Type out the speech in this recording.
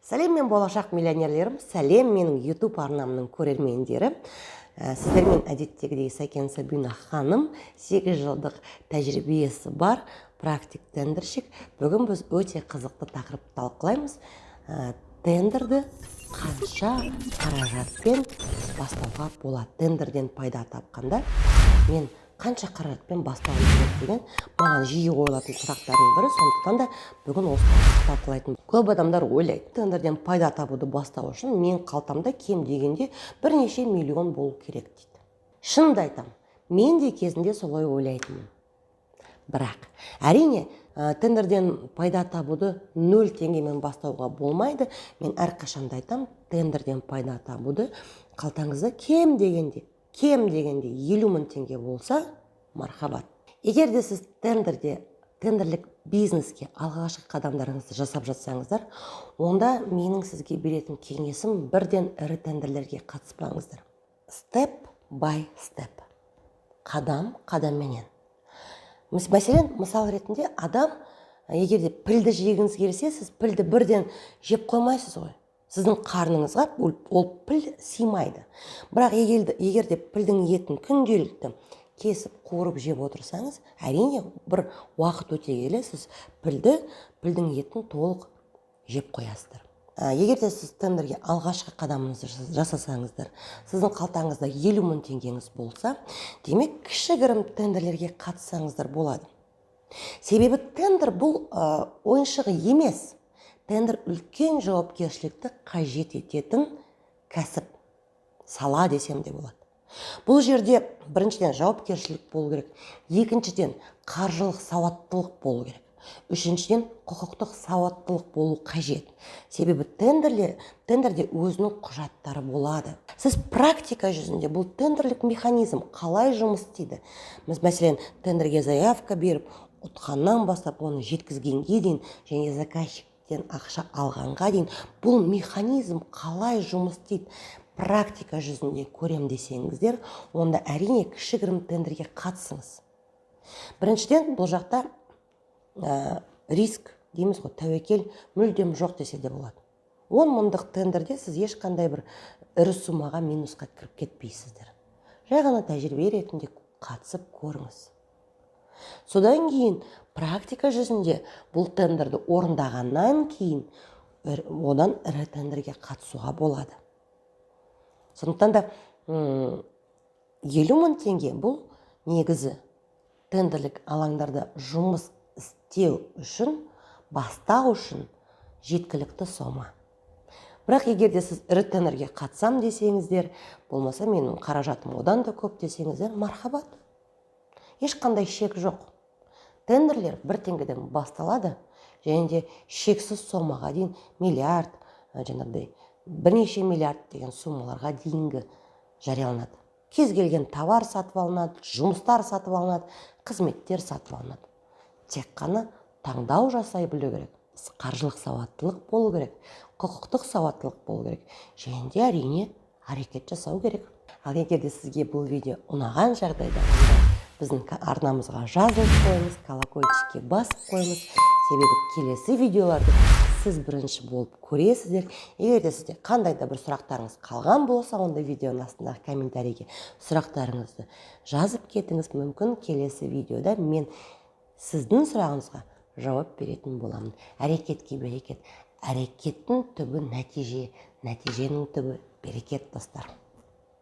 Сәлем, мен болашақ миллионерлерім, сәлем, менің YouTube арнамның көрермендері! Сіздермен әдеттегідей Сәкен Сабина ханым, 8 жылдық тәжірибесі бар практик тендерщик. Бүгін біз өте қызықты тақырыпты талқылаймыз. Тендерді қанша қаражатпен бастауға болады, тендерден пайда тапқанда мен қанша қаражатпен бастауым керек деген маған жиі қойылатын сұрақтардың бірі. Сондықтан да бүгін осы тақырыпты талқылайтын. Көп адамдар ойлайды, тендерден пайда табуды бастау үшін мен қалтамда кем дегенде бірнеше миллион болу керек дейді. Шынымды айтамын, мен де кезінде солай ойлайтынмын. Бірақ, әрине, тендерден пайда табуды 0 теңгемен бастауға болмайды. Мен әрқашанда айтамын, тендерден пайда табуды қалтаңызда кем дегенде 50 000 теңге болса, мархабат. Егер де сіз тендерде, тендерлік бизнеске алғашқы қадамдарыңызды жасап жатсаңыздар, онда менің сізге беретін кеңесім: бірден ірі тендерлерге қатыспаңыздар. Step by step, қадам қадамменен. Мәселен, мысал ретінде, адам, егер де пілді жегіңіз келсе, сіз пілді бірден жеп қоймайсыз ғой, сіздің қарныңызға ол піл сыймайды. Бірақ егер де пілдің етін күнделікті кесіп, қуырып жеп отырсаңыз, әрине, бір уақыт өте келе сіз пілдің етін толық жеп қоясыздар. Егер де сіз тендерге алғашқы қадамыңызды жасасаңыздар, сіздің қалтаңызда 50 000 теңгеңіз болса, демек, кішігірім тендерлерге қатыссаңыздар болады. Себебі тендер бұл ойыншық емес, тендер үлкен жауапкершілікті қажет ететін кәсіп, сала десем де болады. Бұл жерде біріншіден, жауапкершілік болу керек, екіншіден, қаржылық сауаттылық болу керек, үшіншіден, құқықтық сауаттылық болу қажет. Себебі тендерде өзінің құжаттары болады. Сіз практика жүзінде бұл тендерлік механизм қалай жұмыс істейді, мәселен, тендерге заявка беріп, ұтқаннан бастап оны жеткізгенге дейін және заказчиктен ақша алғанға дейін бұл механизм қалай жұмыс істейді, практика жүзінде көрем десеңіздер, онда, әрине, кішігірім тендерге қатысыңыз. Біріншіден, бұл жақта риск дейміз ғой, тәуекел мүлдем жоқ десе де болады. 10 мыңдық тендерде сіз ешқандай бір ірі суммаға минусқа кіріп кетпейсіздер. Жай ғана тәжірибе ретінде қатысып көріңіз. Содан кейін практика жүзінде бұл тендерді орындағаннан кейін одан ірі тендерге қатысуға болады. Сондықтан да 50 000 теңге бұл негізі тендерлік алаңдарда жұмыс істеу үшін, бастау үшін жеткілікті сома. Бірақ егер де сіз ірі тендерге қатысам десеңіздер, болмаса менің қаражатым одан да көп десеңіздер, мархабат, ешқандай шек жоқ. Тендерлер 1 теңгеден басталады және де шексіз сомаға дейін, миллиард, жаңағыдай бірнеше миллиард деген суммаларға дейінгі жарияланады. Кез келген товар сатып алынады, жұмыстар сатып алынады, қызметтер сатып алынады. Тек қана таңдау жасай білу керек, қаржылық сауаттылық болу керек, құқықтық сауаттылық болу керек және де, әрине, әрекет жасау керек. Ал егер де сізге бұл видео ұнаған жағдайда, онда біздің арнамызға жазылып қойыңыз, колокольчикке басып қойыңыз, себебі келесі видеоларды сіз бірінші болып көресіздер. Егер де сізде қандай да бір сұрақтарыңыз қалған болса, онда видеоның астындағы комментарийге сұрақтарыңызды жазып кетіңіз. Мүмкін, келесі видеода мен сіздің сұрағыңызға жауап беретін боламын. Әрекетке берекет, әрекеттің түбі нәтиже, нәтиженің түбі берекет, достар.